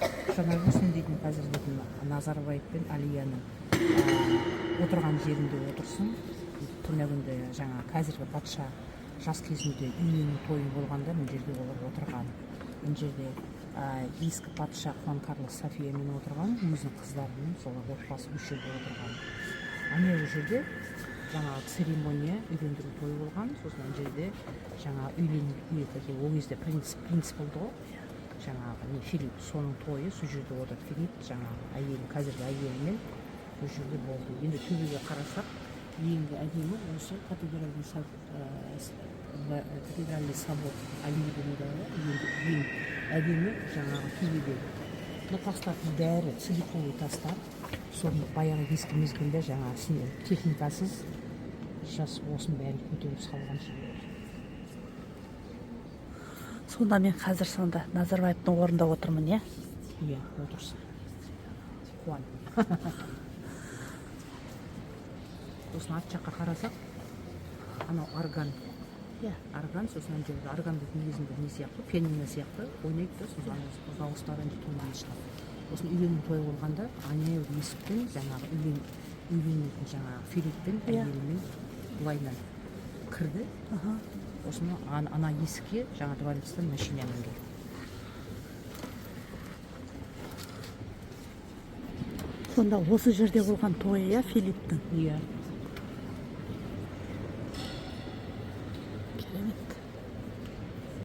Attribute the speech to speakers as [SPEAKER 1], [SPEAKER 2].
[SPEAKER 1] Жаңағы дейтін қазір дейтін Назарбаев пен Алияның отырған жерінде отырсын. Түнегінде жаңа қазіргі патша жас кезінде үйлену тойы болғанда, мына жерде олар отырған. Мына жерде ескі патша Хуан Карлос Софиямен отырған, өзінің қыздарымен, солар отбасы осы жерде отырған. Ана жерде жаңағы церемония, үйлендіру тойы болған. Сосын ана жерде жаңағы үйлену, ол кезде принц болды ғой, жаңағы не, Филипп, соның тойы сол жерде отырды. Филипп жаңағы әйелі, қазіргі әйелімен сол жерде болды. Енді төбеге қарасақ, ең әдемі осы кафедральный собор Альмуденадағы енді ең әдемі жаңағы төбеде. Мына тастардың бәрі целиковый тастар. Соны баяғы ескі мезгілде жаңағы техникасыз жас осының бәрін көтеріп салған жерлер.
[SPEAKER 2] Сонда мен қазір сонда Назарбаевтың орнында отырмын, иә?
[SPEAKER 1] Иә, отырсын, қуан. Сосын арт жаққа қарасақ, анау орган. Орган. Сосын ана жерде орган дейтін негізінде не сияқты, пианино сияқты ойнайды да. Сосын анау дауыстары ана тоннан шығады. Сосын үйлену тойы болғанда, ана есіктен жаңағы үйленетін жаңағы Филиппен, әйелімен былайынан кірді. Сосын ана есікке жаңа дворецтен машинамен келді.
[SPEAKER 2] Сонда осы жерде болған тойы, иә, Филипптің?
[SPEAKER 1] Иә.